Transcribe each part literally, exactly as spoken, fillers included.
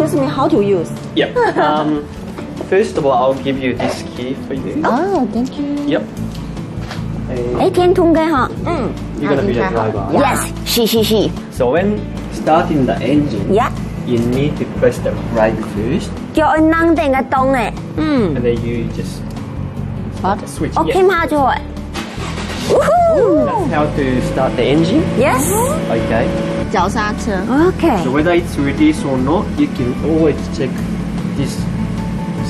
Teach me how to use. Yep. Um, first of all, I'll give you this key for you. Oh, thank you. Yep. And 哎，電動个哈。嗯。 You're gonna be the driver. Yes，是是是。 So when starting the engine, yeah, you need to press the brake first, 就愛挵等个档个。嗯。 And then you just start the switch. 我撳下就會。Woohoo! That's how to start the engine. Yes. Okay. 脚刹车。 Okay. So whether it's reduced or not, you can always check this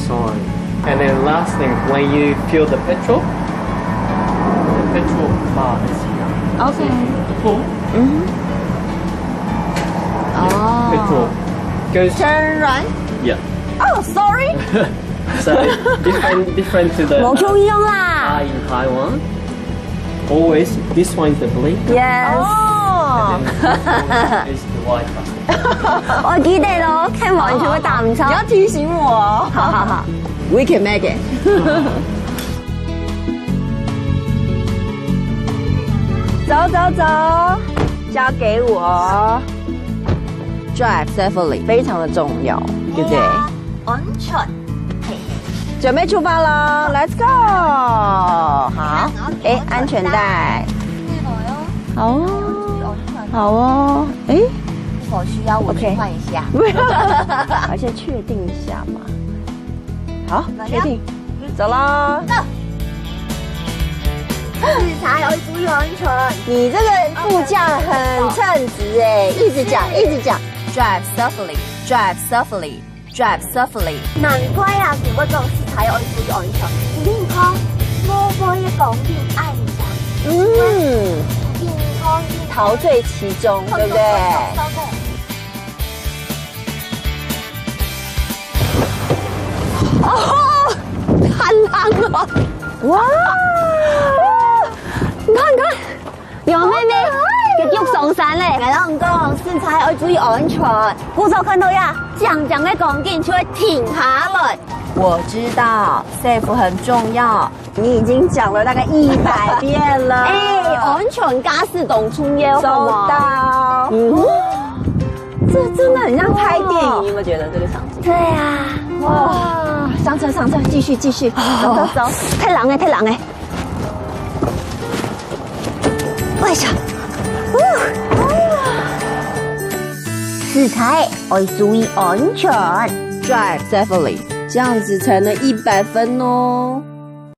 sign. And then last thing, when you fill the petrol, the petrol bar is here. Okay. Pull. 嗯哼。哦。 Petrol goes. Turn right. Yeah. Oh, sorry. So different, different to the 無共樣啦。 car in Taiwan. Always, this one is the blink. Yes. 哦。 And then this one is the wiper. 我記得咯，看完全部打毋著。你要提醒我哦。好好好。 We can make it. 走走走，交给我。Drive safely 非常的重要，对不对？ 安全。嘿嘿。准备出发了，Let's go！ 好，哎，安全带。好哦，好哦，哎，是否需要我去换一下？不要，而且确定一下嘛。好，确定，走了。走。 你这个副驾很称职哎，一直讲，一直讲。Drive safely, drive safely, drive safely. 難怪啊，佢會講駛車愛注意安全。你看，無會講緊安全。嗯。你看，陶醉其中，對不對？ 哦，好冷哦！哇！你看，你看，有妹妹，又上山嘞。𠊎同你講，駛車愛注意安全，故所看到呀，靚靚个光景就會停下來。我知道，safe很重要。 你已经讲了大概一百遍了。哎，安全驾驶当重要，好吗？收到。嗯哼。这真的很像拍电影，你有没有觉得这个场景？对啊。哇，上车，上车，继续，继续，走，走，走。太冷了，太冷了。哎呀，呜。駛車愛注意安全。Drive safely，这样子才能一百分哦。